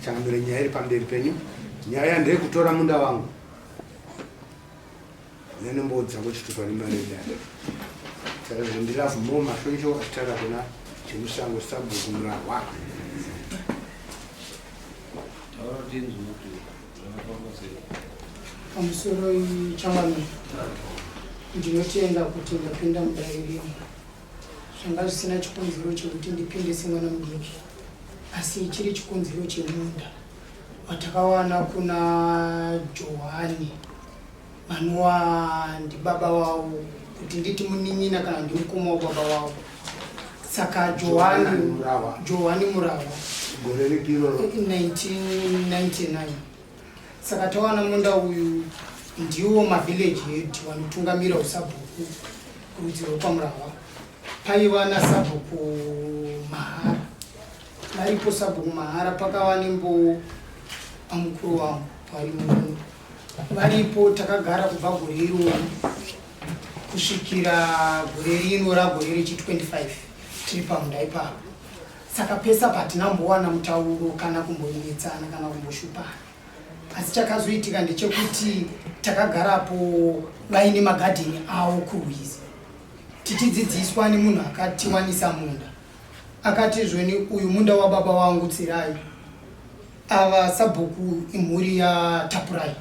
Changamire, nyaya iri pamberi penyu, nyaya ndeyekutora munda wangu nenomboudza kuchitupa nemari yedare. Saka ndiLove More Mashonjo achitaura kuna Chemusango Sabhuku Murahwa. Taura tinzwe kuti zvakafamba sei. Pamusoro changamire, ndinotenda kuti ndapinda mudare rino. Zvanga zvisina chikonzero chekuti ndipinde semwana mudiki, asi chiri chikonzero chemunda watakawana kuna Johani vanova ndibaba wavo, kuti nditi munin'ina kana ndimukoma wababa wavo. Saka Johani Murahwa. Johani Murahwa. Gore ripi iroro? 1999. Saka tawana munda uyu, ndiwo mavillage head vanotungamira usabhuku rudzi rwekwaMurahwa. Paiva nasabhuku Mahara. Varipo sabhuku Mahara, pakava nembo pamukuru wangu vari muno varipo. Takagara kubva gore iroro kusvikira gore rino ragore rechi 25 tiri pamunda ipapo. Saka pesa patinambowana mutauro kana kumbonetsana kana kumboshupana, asi chakazoitika ndechekuti takagarapo vaine magadheni avo kurwizi, tichidzidziswa nemunhu akatiwanisa munda. Akati zvoni, "Uyu munda wababa wangu Tsirai. Ava sabhuku imhuri yaTapurai,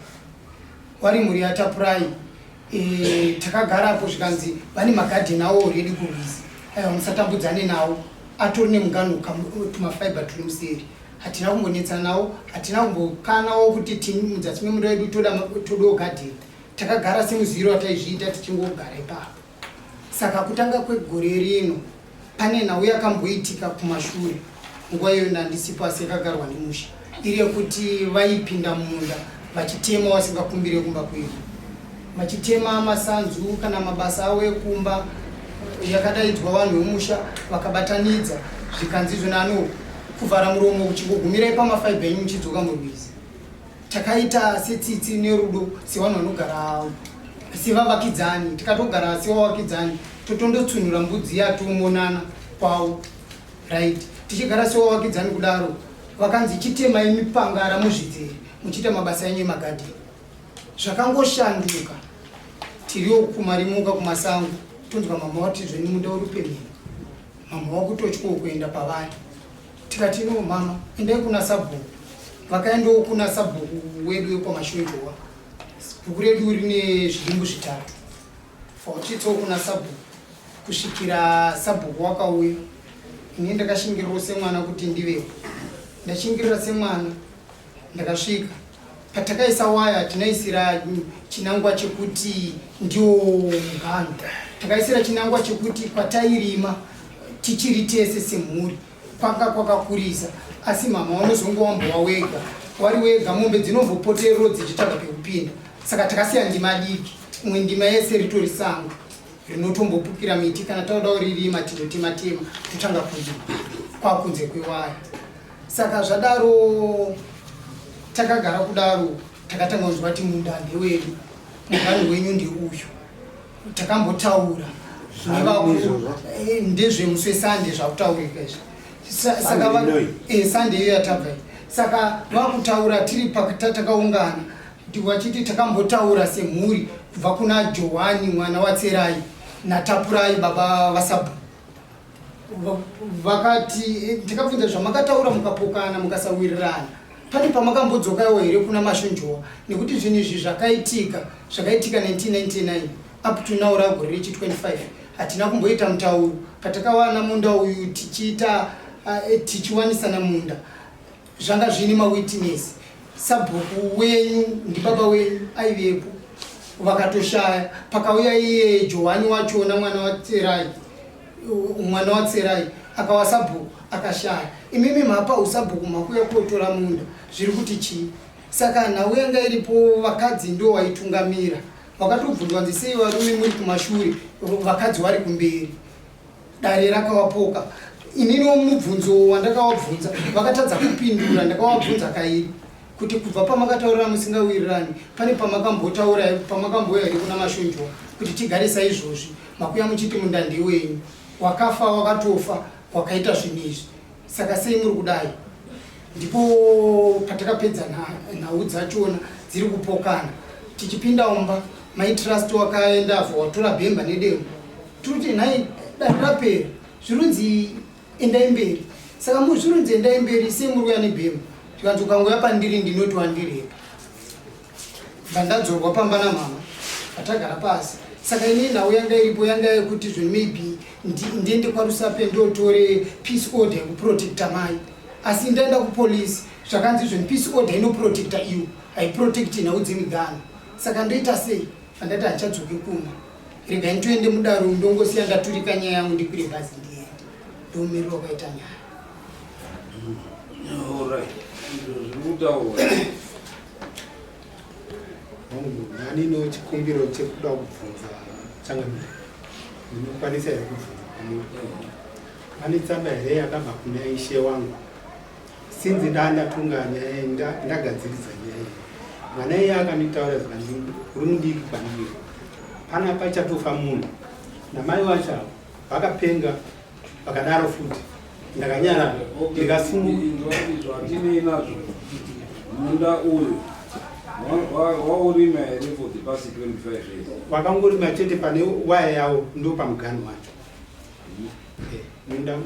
wari mhuri yaTapurai." Takagarapo, zvikanzi vane magadheni avo already kurwizi. "Aiwa, musatambudzane nawo, atori nemugano, tumafibre turi museri." Hatina kumbonetsa nawo, hatina kumbokanawo kuti mudzasi memunda wedu todawo gadheni. Takagara semuziviro wataizviita, tichingogara ipapo. Saka kutanga kwegore rino pane nhau yakamboitika kumashure. Nguva iyoyo ndandisipo, asi yakagarwa nemusha iri yekuti vaipinda mumunda vachitema vasingakumbire kumba kwedu, vachitema masanzu kana mabasa avo ekumba. Yakadaidzwa vanhu vemusha vakabatanidza, zvikanzi izvonano kuvhara muromo, uchingogumirai pamafibre enyu muchidzoka murwizi. Takaita setsitsi nerudo sevanhu vanogara sevavakidzani, tikatogara sevavakidzani, totondotsunhura mbudzi yatomonana kwavo, right? Tichigara sevavakidzani kudaro, vakanzi chitemai mipangara muzvidzere muchiita mabasa enyu emagadheni. Zvakangoshanduka, tiriwo kumarimuka kumasango, tonzwa mama wati zveni munda uri pemhino. Mama wakutotyawo kuenda pavari. Tikati, "No mama, endai kuna sabhuku." Vakaendawo kuna sabhuku wedu wekwaMashonjowa. Bhuku redu rine zvidimbu zvitatu. Vatsvitsawo kuna sabhuku kusvikira sabhuku wakauya. Ini ndakashingirirawo semwana kuti ndivepo. Ndashingirira semwana, ndakasvika patakaisa waya. Tinoisira chinangwa chekuti ndiwo mugano. Takaisira chinangwa chekuti kwatairima tichiri tese semhuri kwanga kwakakurisa, asi mama unozonge wambowa wega, wari wega, mombe dzinombopoterero dzichitsvaga pekupinda. Saka takasiya ndima diki, imwe ndima yese ritori sango rinotombopukira miti. Kana tauda kuririma, tinotema tema, totanga kurima kwakunze kwewaya. Saka zvadaro, takagara kudaro, takatanga kunzwa kuti munda ndewedu, muganhu wenyu ndeuyu. Takambotaura nevakuru. Ndezvemusi weSunday zvakutaurika izvi. Saka Sunday iyo yatabva iyi. Saka vakutaura tiri takaungana, vachiti takambotaura semhuri kubva kuna Johani mwana waTserai naTapurai baba vasabhuku. Vakati tikabvunza zvamakataura, mukapokana, mukasawirirana, pane pamakambodzokawo here kuna Mashonjowa? Nekuti zvinhu izvi zvakaitika, zvakaitika 1999 up to now ragore rechi 25, hatina kumboita mutauro. Patakawana munda uyu tichiita tichiwanisana munda, zvanga zviine mawitness. Sabhuku wenyu ndibaba wenyu aivepo, vakatoshaya. Pakauya iye Johani wachona, mwana waTserai, mwana waTserai akawa sabhuku, akashaya. Imimi mhapa usabhuku, makuya kotora munda, zviri kuti chii? Saka nhau yanga iripo, vakadzi ndo waitungamira. Vakatobvunzwa nzi, "Sei varume muri kumashure, vakadzi vari kumberi?" Dare rakavapoka. Ininiwo mubvunzo wandakavabvunza vakatadza kupindura. Ndakavabvunza kairi kuti kubva pamakataurira musingawirirani, pane pamakambotaura, pamakambouya here kuna Mashonjowa kuti tigare saizvozvi? Makuya muchiti munda ndewenyu, wakafa wakatofa, wakaita zvinhu izvi, saka sei muri kudai? Ndipo patakapedza nhau dzachona dziri kupokana. Tichipinda umba, mai Trust wakaenda avo watora bhemba nedemo. Tiri kuti nhai dare rapera, zvirunzi endai mberi. Saka muzvirunzi endai mberi sei muri kuya nebhemba? Zvikanzi ukangouya pandiri ndinoti wandirepa. Ndandadzorwa pamba namama patagara pasi. Saka ini nhau yanga iripo yanga yekuti zvinhu maybe ndiende kwaRusape ndotore peace order yekuprotecta mai. Asi ndaenda kupolice zvakanzi zvinhu peace order inoprotecta iwo haiprotecti nhau dzemigano. Saka ndoita sei? Pandati handichadzoke kumba. Regai nditoende mudaro ndongosiya ndaturika nyaya yangu ndikwire bhazi ndiende. Ndomumiriro wakaita nyaya. Alright. Izvo zviri kutaurwa. Hongu, nani no chikumbiro chekuda kubvunza changamire. Ndinokwanisa here kubvunza kwamuri? Pane tsamba here yakabva kuna ishe wangu? Sinzi ndandatunga nyaya iyi, ndagadziridza nyaya iyi. Mwana iye akanditaura zvikanzi uri mudiki kwandiri. Pana pachatofa munhu. Namai wacho avo vakapenga vakadaro futi. Ndakanyarara ndikasunguka. Izvo hatinei nazvo. Munda uyu waurima here for the past 25 years? Wakangorima chete pane waya yawo ndo pamuganhu wacho. Munda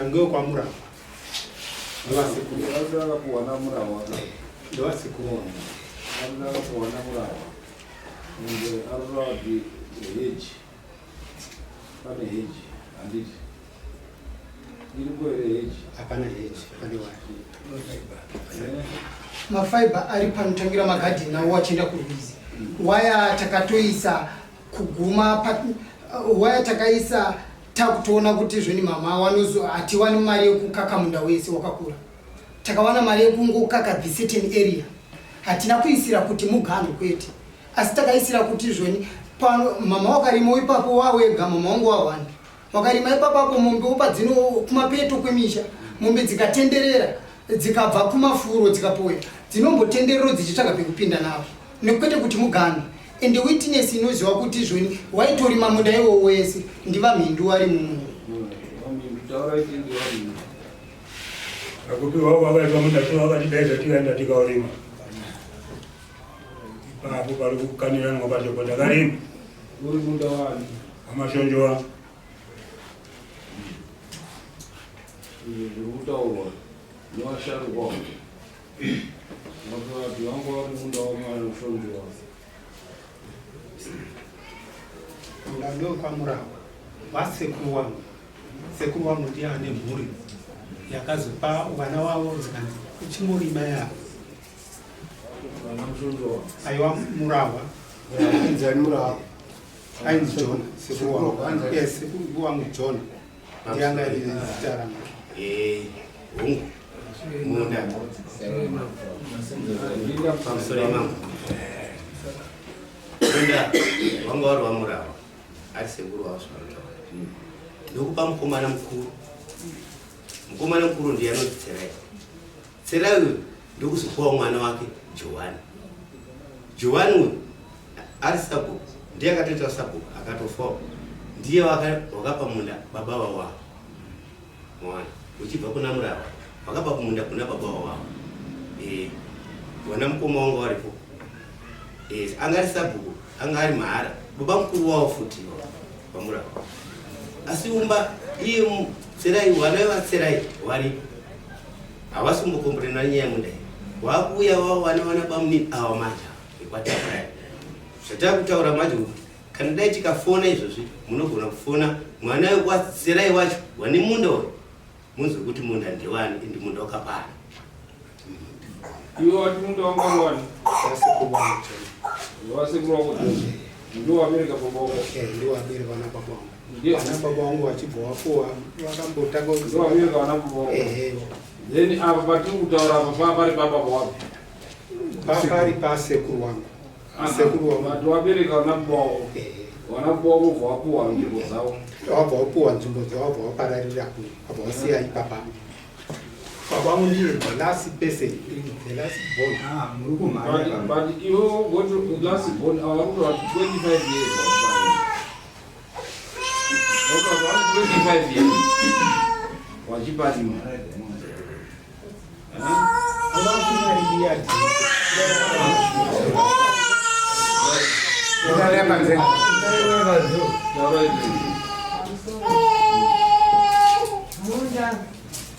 ngewekwamurahwa. Ndovasekuru. Akapuwa namurahwa. Ndovasekuru wangu. Akapuwa namurahwa. Ende arikuda kuti hedge. Pane hedge, handiti? Iripo here hedge? Hapana hedge, pane waya. Mafiber ari panotangira magadheni awo achienda kurwizi. Waya takatoisa kuguma pa, waya takaisa takutoona kuti zveni mama wanozo hatiwani mari yekukaka munda wese wakakura. Takawana mari yekungokaka the certain area. Hatina kuisira kuti muganho kwete. Asi takaisira kuti zvoni pano mama wakarima ipapo wawega mama wangu wawanda. Wakarima ipapo apo mombe wopa dzino kumapeto kwemisha. Mombe dzikatenderera dzikabva kumafuro dzikapoya dzinombotenderero dzichitsvaga pekupinda napo. Nekwete kuti muganho. And witness inoziva kuti zvoni waitorima munda iwowo wese ndivamhindu wari mumunda. Taura iti ndivamhindu. Akupiwa wakaitwa munda so vakatidaidza tikaenda tikaurima. Ipapo pari kukaniranwa pacho ndakarima. Uri munda wani? Amashonjowa. Izvi zviri kutaurwa nevasharukwa. Vakati vanga vari munda wamashonjowa. Munda ndokwamurahwa wasekuru wangu. Sekuru wangu ndiye ane mhuri yakazopa vana wavo zikanzi uchingorima yavo. Vana Mushonjowa. Aiwa Murahwa. Inzani Murahwa? Ainzi John. Sekuru wangu. Yes, sekuru wangu John. Ndiye anga iri zita rangu. Hongu. Munda. Pamusoro imambo. Munda wanga wari waMurahwa. Ari sekuru wavo zvavanotaura. Ndokupa mukomana mukuru. Mukomana mukuru ndiye anonzi Tserai. Tserai uyu ndokuzopuwa mwana wake Johani. Johani uyu ari sabhuku, ndiye akatoita sabhuku akatofawo. Ndiye wakapa munda baba wawavo. Mwana uchibva kuna Murahwa wakapa munda kuna baba wawavo. Wana mukoma wangu waripo. Anga ari sabhuku, anga ari mahara. Baba mukuru wavo futi paMurahwa. Asi umba iye Tserai, vana vaTserai varipo. Havasi kumbokomborena nyaya yemunda iyi. Vakuuya vavo vana vana bamunini ava manje vekwatakurai. Zvatakutaura manje kuti kana dai tikafona izvozvi munogona kufona mwana wekwaTserai wacho wane munda uyu munzwe kuti munda ndewani ende munda wakapana. Iwe wati munda wanga wani? Wasekuru wangu John. Wasekuru wako John. Ndiwo wabereka baba wako. Ndiwo wabereka vana baba wangu. Ndiyo. Vana baba wangu vachibva wapuwa vakambotanga Ndiwo wabereka vana baba wako. Then apa patiri kutaura apa paa pari baba wako. Pari pasekuru wangu. Sekuru wangu. Vati wabereka vana baba wako. Vana baba wako vobva wapuwa nzvimbo dzavo. Wabva wapuwa nzvimbo dzavo wabva wapararira kuno. Wabva wasiya ipapa. Baba wangu ndiye the last person, the last born. Muri kumhanya. But iwe go to last born ava vari kutora 25 years. Vakutora 25 years. Wachiparima. Ari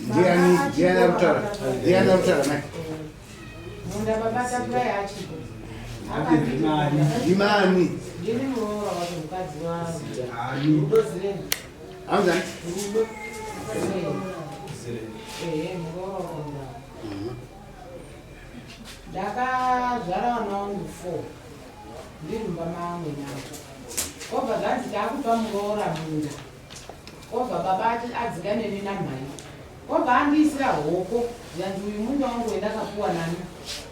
Ndiani ndiani arikutaura? Ndiani arikutaura mai? Munda baba takurai achipo. Ndimani? Ndini muroora wacho mukadzi wa Rudo Zireni. Anzani? Rudo Zireni. Ehe, muroora wakamunda. Ndakazvara vana vangu 4. Ndiri mumba mamwe navo. Obva zvanzi takupa muroora munda. Obva baba ati adzika neni namhai. Obva andiisira hoko zvanzi uyu munda wangu wendakapuwa nani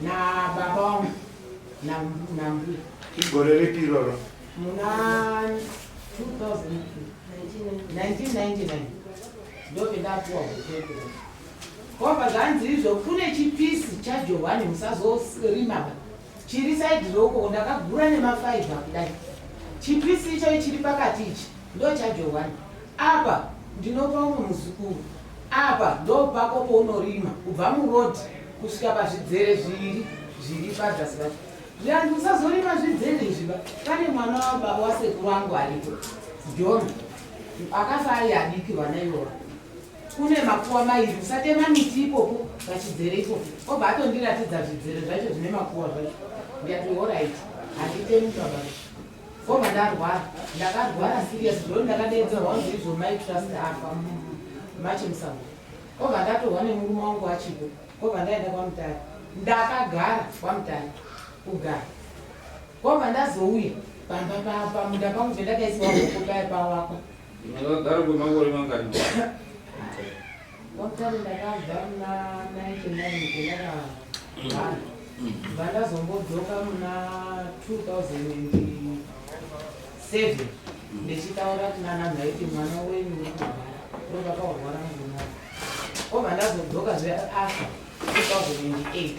nababa wangu nambuya. Igore ripi iroro? Muna 1999 ndopendapuwa hoko. Obva zvanzi izvo kune chipisi chaJohani musazorimaba chiri saidhi roko ndakagura nemafaibha kudai. Chipisi ichoyo chiri pakati ichi ndo chaJohani. Apa ndinopa umwe muzukuru. Apa ndopako pounorima kubva murodhi kusvika pazvidzere zviri zviri padzasi pacho. Zvikanzi usazorima zvidzere izvi ba. Pane mwana wababa wasekuru wangu aripo John akafa ari adiki vana ivova. Kune makuwa mairi usatema miti ipopo pachidzere ipopo. Obva atondiratidza zvidzere zvacho zvine makuwa zvacho. Ndikati horaiti handitemi baba. Obva ndarwara. Ndakarwara serious zvino ndakadeedzerwa kunzi izvo mai Trust afa machimusango. Obva ndatorwa nemurume wangu achipo. Obva ndaenda kwaMutare. Ndakagara kwaMutare kugara. Obva ndazouya pamba pamunda pangu pendakaiswa hoko paya pawakwa. Makagara kwemakore mangani? KwaMutare ndakabva muna 99 pendakagara. Bva ndazombodzoka muna 2007 ndichitaura kuna namhai kuti mwana wenyu uri kurwara. Ndopakarwara murume wangu. Obva ndazodzokazve afa 2008.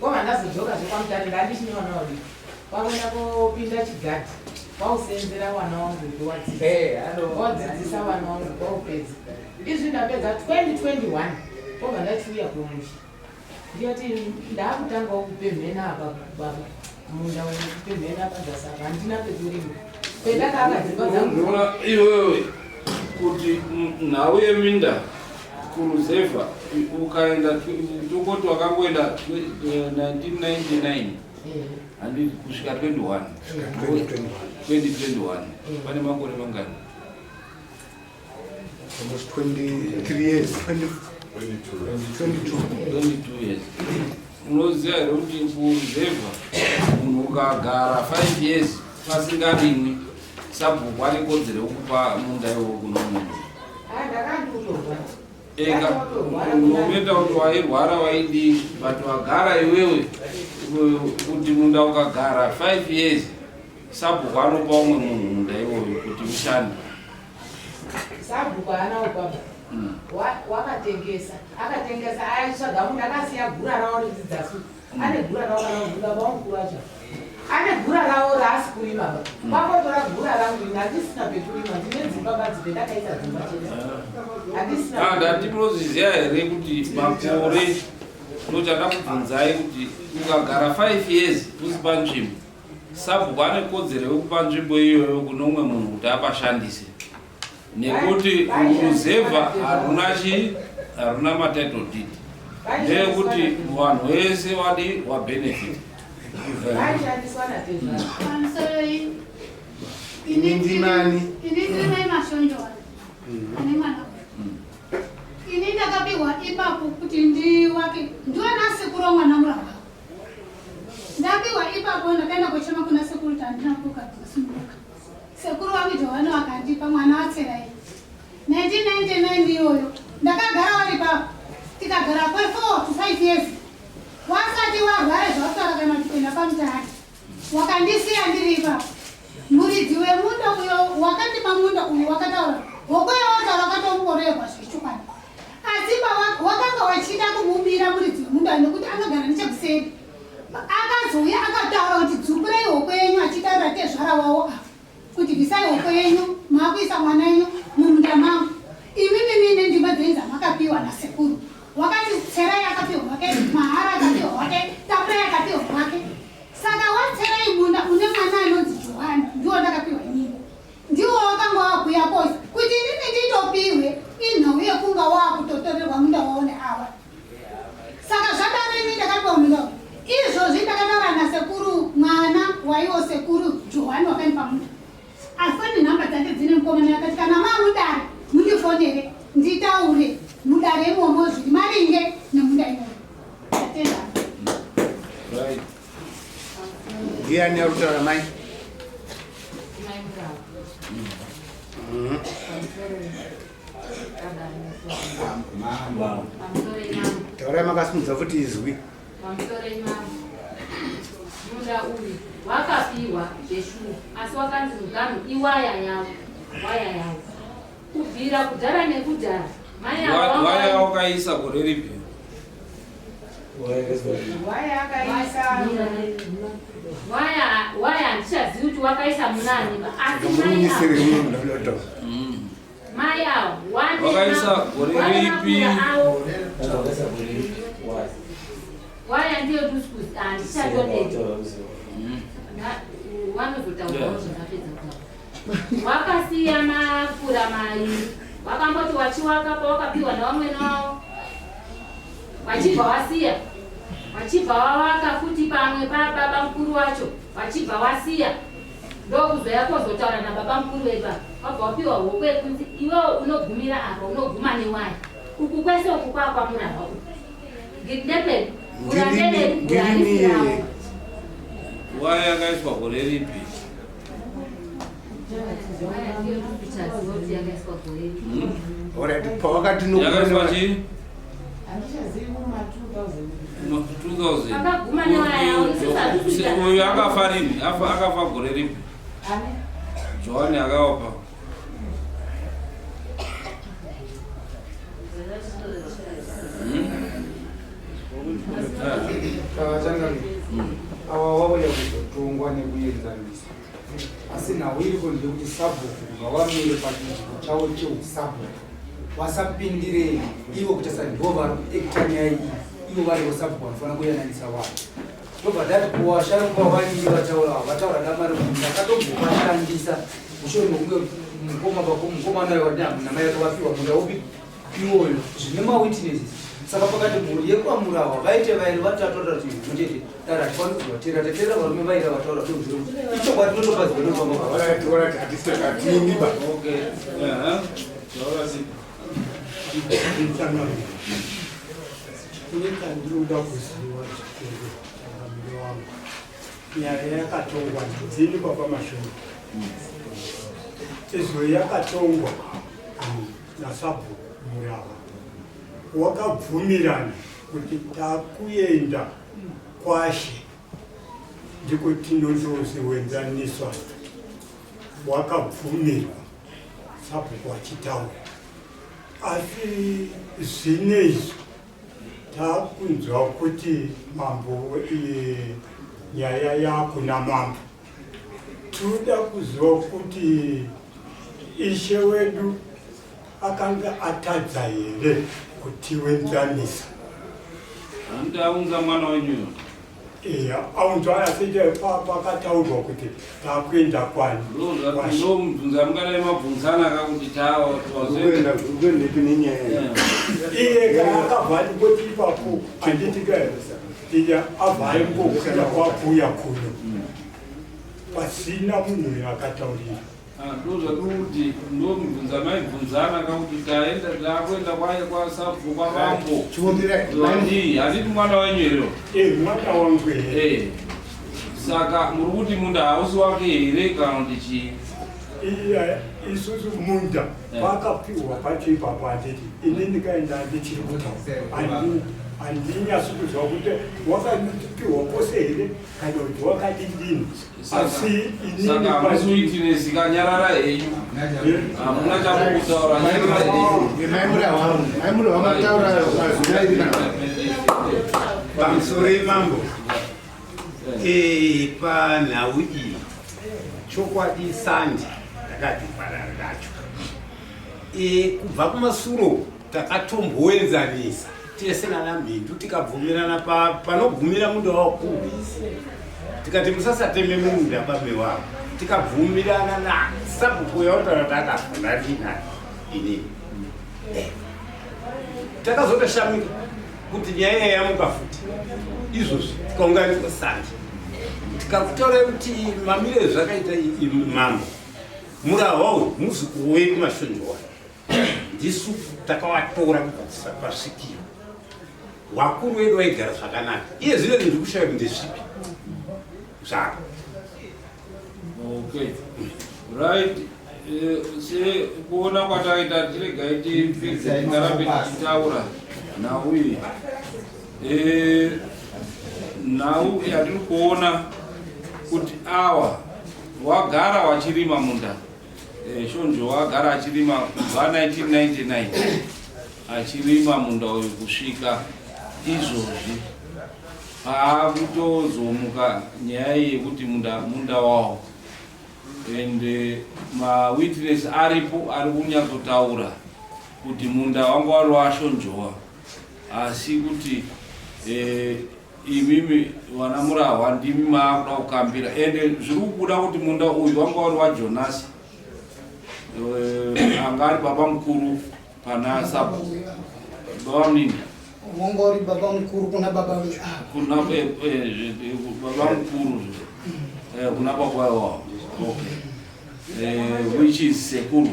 Obva ndazodzokazve kwaMutare ndandichine vana vadiki. Kwakuenda kopinda chigadhi kwausenzera vana vangu ndowadzidzisa. Wadzidzisa vana vangu kwaupedza. Izvi ndapedza 2021 obva ndachiuya kumusha. Ndiyoti ndakutangawo kupemhena apa baba. Munda wekupemhena padzasi apa handina pekurima. Pendakavaka dzimba dzangu. Ndinoona iwewe kuti nhau yeminda kuruzevha ukaenda tokoti wakangoenda 1999 handiti kusvika 21 2021 pane makore mangani? Almost 23 years. 20, 22. 22 years. Unoziva here kuti kuruzevha munhu ukagara 5 years pasingarimwi sabhuku ane kodzero yekupa munda iwowo kuno munhu? Ndakandiutorwa. Ega unometa kuti wairwara waidii, but wagara iwewe kuti munda ukagara 5 years sabhuku anopa umwe munhu munda iwoyo kuti ushande. Sabhuku haana ubaba. Wakatengesa akatengesa aitsvaga munhu akasiya gura ravo redzidzasu. Ane gura ravo kana kuti baba wamukuru acho ane gura ravo raasi kurima ba. Kwakotora gura rangu ini handisina pekurima, ndine dzimba badzi pendakaisa dzimba chete handisina. Ah, ndati munozviziva here kuti makore ndochada kubvunzai kuti ukagara 5 years usi panzvimbo sabhuku ane kodzero yekupa nzvimbo iyoyo kune umwe munhu kuti apashandise, nekuti ruzevha haruna chi haruna matitle deed, ndeyekuti vanhu vese wadi wabenefit. Vaishandiswa natezvara. Pamusoro. Ini ndimani? Ini ndiri mai Mashonjora ane mwana uyu. Ini ndakapiwa ipapo kuti ndiwake ndiwe nasekuru wamwana muramba. Ndapiwa ipapo ndakaenda kuchema kuna sekuru kuti handina kuka ndikasununguka. Sekuru wangu Johani wakandipa mwana waTserai. 1999 iyoyo ndakagara wari papo tikagara kwe 4 to 5 years wasati warware zvawataura kana kuti kuenda paMutare wakandisiya ndiri ipapo. Muridzi wemunda uyo wakandipa munda uyu wakataura hoko yawataura wakatomborehwa zvechokwadi, asi wakanga wachida kumubira muridzi wemunda nekuti anogara nechekuseri. Akazouya akataura kuti dzukurai hoko yenyu, achitaura tezvara wavo ava kuti bvisai hoko yenyu maakuisa mwana yenyu mumunda mangu, imimi mine ndima dzenyu dzamakapiwa nasekuru. Wakati Tserai akapiwa wake mahara, akapiwa wake. vataure mudare imomo zviri maringe nemunda imomo. Tatenda. Right. Ndiani ari kutaura mai? Taurai makasimudza futi izwi. Pamusoro imambo. Munda uyu wakapiwa zveshuwa asi wakanzi muganhu iwaya yavo waya yavo kubvira kudhara nekudhara mai ava Wa- Waya wanga wakaisa gore ripi? Waya akaisa waya waya handichazivi kuti wakaisa munani ba asi mai ava Munyisiri munhu ndakuda mai ava wane Wakaisa ma- gore wane ripi? makura avo waya ndiyo tusikuzi handichatoneti wanozotaurawo zvakapedza kutaura wakasiya mapura mairi wakamboti wachiwaka pawakapiwa navamwene wavo wachibva wasiya wachibva wawaka futi pamwe pababa mukuru wacho wachibva wasiya ndokuzoya kozotaura nababa mukuru wedu apa wabva wapiwa hoko yekunzi iwewo unogumira apa unoguma newaya uku kwese uku kwakwamurava uku ndekwedu Ndirini- ndirini iyeye. Waya yakaiswa gore ripi? Alright, pawakati Yakaiswa chii? handichazivi kuma 2000 No, 2000. Akaguma newaya yawo, isusu hatisi kuita. Uyu akafa rini? Afa akafa gore ripi? ane Johani akawapa. Changamire, ava vauya kuzotongwa nekuenzanisa, asi nhau iripo ndeyekuti sabhuku ngavamire pachinzvimbo chavo cheusabhuku, vasapindire ivo kuti asa ndivo vari kuekta nyaya iyi, ivo varivo sabhuku vanofanira kuyananisa vanhu. Ndobva ndati kuvasharukwa vanini vataura ava, vataura damari kuti ndakatombovashandisa mushure mekunge mukoma bako mukomana uyo namai vake vapiwa munda upi iwoyo zvine mawitnesses. Saka pakati mhuri yekwamurawa vaite vairi vatatu vatatu muchete dara hatifaniri tateerera varume vaira vataura dozviro ichokwadi tinotopaziva nofamba. Alright, alright, hatiimbi ba. Okay. Aha. Taura si. Changamire, kune chandinoda kuziva zvikuru changamire wangu. Nyaya yakatongwa ndini baba Mashoma. Izvo yakatongwa nasabhuku Murava. Wakabvumirana kuti takuenda kwashe ndiko tinondoziwenzaniswa. Wakabvumirwa sabhuku achitaura. Asi zvinezvi takunzwa kuti mambo nyaya yakuna mambo. Toda kuziva kuti ishe wedu akanga atadza here kutiwenzanisa. Hanti aunza mwana wenyu. Eya, aunzwa asi pakataurwa kuti takuenda kwani. Kwashe. Ndo mubvunza mungadai mabvunzana kakuti tawa Ukuenda ukuendepi nenyaya iyi? Iye kana akabva andingoti ipapo handiti ka iye abva aingokwira kwakuuya kuno pasina munhu akataurira. Ndo zvatiri kuti ndo mubvunza maibvunzana kakuti taenda takuenda kwasabhuku kwavambo. Chivombera Handii, handiti mwana wenyu here? Eh, mwana wangu here. Eh. Saka muri kuti munda hausi wake here kana kuti chii? Iye isusu munda pakapiwa pacho ipapo handiti ini ndikaenda ndichiri kutaura handinyasi kuziva kuti wakatipiwa kose here kana kuti wakadidini asi inini Saka hamusi witness kanyarara henyu. Hamuna chamukutaura nyarara henyu. Mai Murahwa mataura mazwi airi kana. Pamusoro imambo, panhau iyi chokwadi sandi takati parara racho. Kubva kumasuro takatomboenzanisa tese nana Mhindu tikabvumirana panogumira munda wakurwizi, tikati musasateme munda bame wavo, tikabvumirana nasabhuku yautaura kuti akafa ndandinaye inini. Takazotoshamika kuti nyaya yamuka futi izvozvi, tikaunganidzwa sandi tikakutaura kuti mamire zvakaita mambo Murahwa uyu muzukuru wedu Mashonjowa. Ndisu takawatora kubva pasvikiro. Wakuru wedu waigara zvakanaka. Iye zvino ndiri kushaya kuti ndezvipi zvako. Okay. Right. Sekuona kwataita tiregai tipedze tingarambe tichitaura nhau iyi. Nhau yatiri kuona kuti awa wagara wachirima munda. Shonjo wagara achirima kubva 1999 achirima munda uyu kusvika izvozvi paakutozomuka nyaya iyi yekuti munda wawo and mawitness aripo ari kunyatsotaura kuti munda wanga wari washonjowa asi kuti imimi vana Murahwa ndimi maakuda kukambira ende zviri kubuda kuti munda uyu wanga wari waJonasi anga ari baba mukuru pana sabhuku baba munini wanga uri baba mukuru kuna baba kuna baba mukuru kuna baba wao, okay, which is sekuru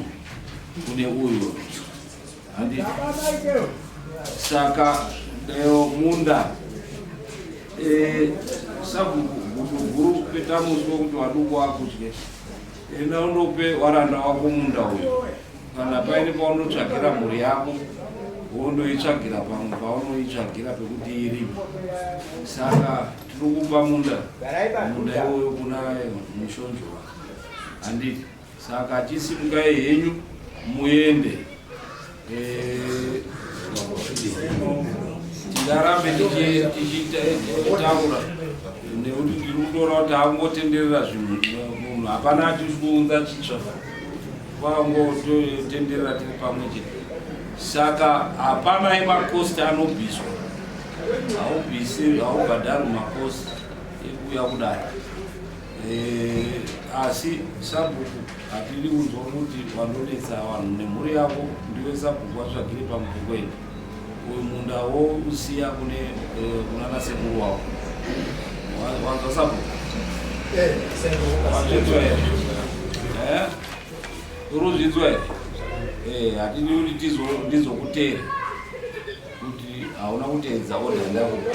kune uyu, handiti? Saka deo munda sabhuku gudu guru petamuswe kuti waduku wakudye. Enda undope waranda wako munda uyu. Kana paine paunotsvagira mhuri yako, wondoitsvagira pamwe paunoitsvagira pekuti irimo. Saka tiri kupa munda iwoyo kuna Mushonzvowa, handiti? Saka chisimukai henyu muende. Tingarambe tichitaura nekuti tiri kutoona kuti akungotenderera zvinhu, munhu hapana achiri kuunza chitsva, kwangotenderera tiri pamwe chete. Saka hapana emacost anobviswa, haubvisi, haubhadhari macost ekuuya kudai. Asi sabhuku hatidi kunzwa kuti wandonetsa vanhu nemhuri yako. Ndiwe sabhuku, watsvagire pamupokweni uyu munda wousiya kune kunana sekuru wako. Wanzwa sabhuku? Wazvinzwa here? Uri kuzvinzwa here? Hatidi kuti ndizokuteera kuti hauna kuteedza order ndakupa.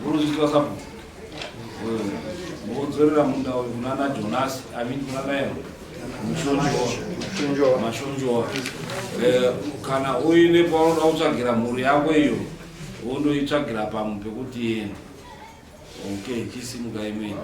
Uri kuzvinzwa sabhuku? Wodzorera munda uyu kunana Jonas, I mean kunana Mushonjowa, Mashonjowa. Kana uine paunoda kutsvagira mhuri yako iyo, wondoitsvagira pamwe pekuti iende. Okay, chisimuka imene.